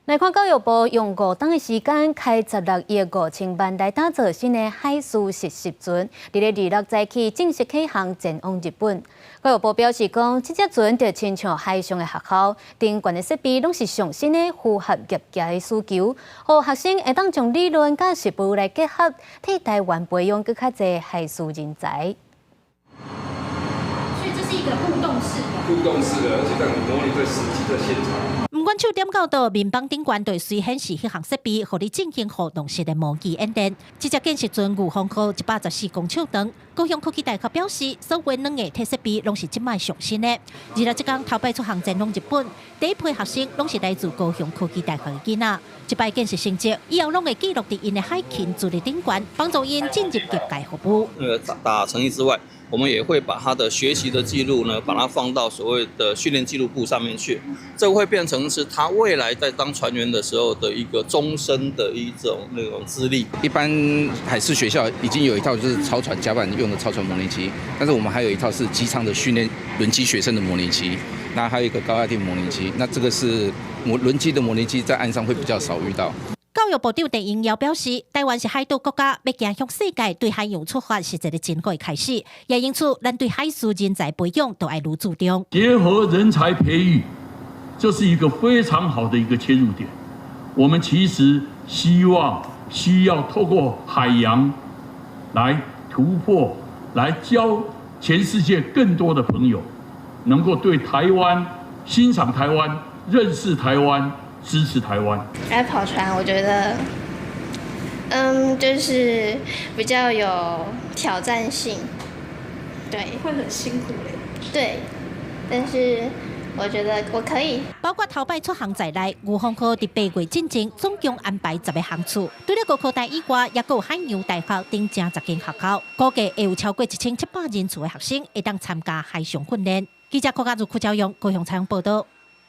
來看教育部用5冬的時間，開16億5000萬來打造新的海事實習船，佇咧26早起正式啟航前往日本。教育部表示講，這隻船就親像海上的學校，頂懸的設備攏是上新的，符合業界的需求，予學生會當將理論佮實務來結合，替台灣培養閣較濟海事人才。所以這是一個互動式的，互動式的，而且讓你模擬在實際在現場。毋管手點到佗，面板頂懸就會隨顯示彼項設備，予你進行互動式的模擬演練。這隻見習船御風號114公尺長，高雄科技大學表示，所有軟硬體設備攏是這擺上新的。26這工頭擺出航前往日本，第一批學生攏是來自高雄科技大學的囡仔。這擺見習成績以後攏會記錄佇𪜶的海勤資歷頂懸，幫助𪜶進入業界服務。打成績之外，我們也會把他的學習的記錄呢，把它放到所謂的訓練記錄簿上面去，這會變成是他未來在當船員的時候的一個終身的一種那種資歷。一般海事學校已經有一套就是操船甲板用的操船模擬機，但是我們還有一套是機艙的訓練輪機學生的模擬機，那還有一個高壓電模擬機，那這個是模輪機的模擬機在岸上會比較少遇到。教育部長鄧英堯表示，台灣是海島國家，欲走向世界，對海洋出發是一個真好的開始。也因此，咱對海事人才培養都愛愈注重。結合人才培育，這是一個非常好的一個切入點。我們其實希望需要透過海洋來突破，來交全世界更多的朋友，能夠對台灣欣賞台灣、認識台灣、支持台灣。來跑船，我覺得，就是比較有挑戰性，對。會很辛苦嘞。對，但是我覺得我可以。包括頭擺出航在內，御風號佇8月進前總共安排10個航次。除了高科大以外，也閣有海洋大學等成十間學校，估計會有超過1700人次的學生會當參加海上訓練。記者郭家如、柯昭勇高雄採訪報道。